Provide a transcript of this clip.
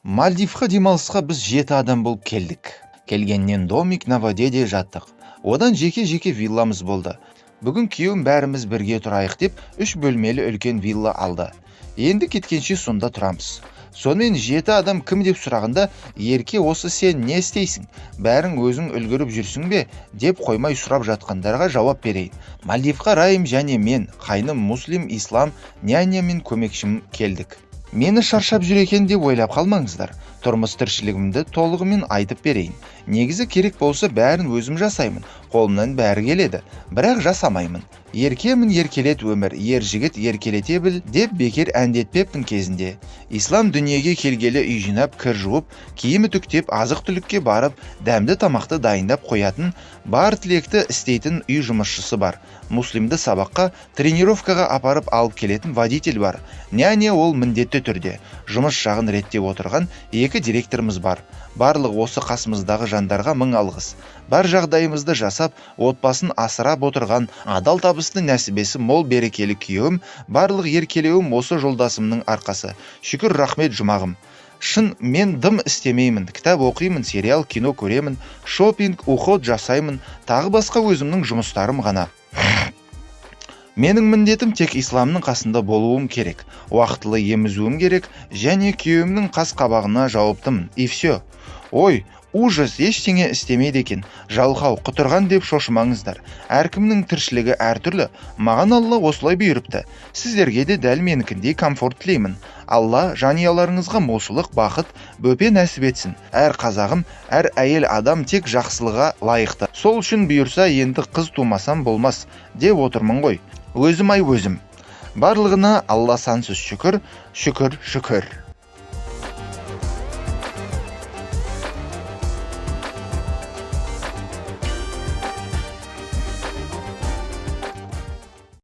Мальдивқа демалысқа біз жеті адам болып келдік. Келгеннен домик на воде де жаттық, одан жеке-жеке вилламыз болды. Бүгін күйеуім бәріміз бірге тұрайық деп, үш бөлмелі үлкен вилла алды. Енді кеткенше сонда тұрамыз. Сонымен, жеті адам кім деп сұрағанда, «Ерке, осы сен не істейсің, бәрің өзің үлгеріп жүрсің бе?» деп қоймай сұрап жатқандарға жауап берейін. Мальдивқа Райым және мен, қайным Муслим, Ислам, няня мен көмекшім келдік. Мені шаршап жүр екен деп ойлап қалмаңыздар. Тұрмыс тіршілігімді толығымен айтып берейін. Негізі, керек болса, бәрін өзім жасаймын, қолымнан бәрі келеді, бірақ жасамаймын. «Еркемін, еркелет, өмір, ер жігіт, еркелете біл» деп бекер әндетпеппін кезінде. Ислам дүниеге келгелі үй жинап, кір жуып, киім үтіктеп, азық түлікке барып, дәмді тамақты дайындап қоятын, бар тілекті істейтін үй жұмысшысы бар. Муслимді сабаққа, тренировкаға апарып, алып келетін водитель бар. Няня ол міндетті түрде. Жұмыс жағын реттеп отырған екі директорымыз бар. Барлық осы қасымыздағы жандарға мың алғыс. Бар жағдайымызды жасап, отбасын асырап отырған адал, табысты, нәсібесі мол, берекелі күйеуім. Барлық еркелеуім осы жолдасымның арқасы. Шүкір, рахмет, жұмағым. Шын, мен дым істемеймін: кітап оқимын, сериал, кино көремін, шопинг, уход жасаймын, тағы басқа өзімнің жұмыстарым ғана. Менің міндетім тек Исламның қасында болуым керек, уақытылы емізуім керек және күйеуімнің қас қабағына жауаптымын, и все. «Ой, ужас, ештеңе істемейді екен, жалқау, құтырған» деп шошымаңыздар. Әркімнің тіршілігі әртүрлі. Маған Алла осылай бұйырыпты. Сіздерге де дәл менікіндей комфорт тілеймін. Алла жанұяларыңызға молшылық, бақыт, бөпе нәсіп етсін. Әр қазағым, әр әйел адам тек жақсылыға лайықты. Сол үшін, бұйырса, енді қыз тумасам болмас деп отырмын ғой. Өзім ай, өзім. Барлығына Алла сансыз шүкір, шүкір, шүкір.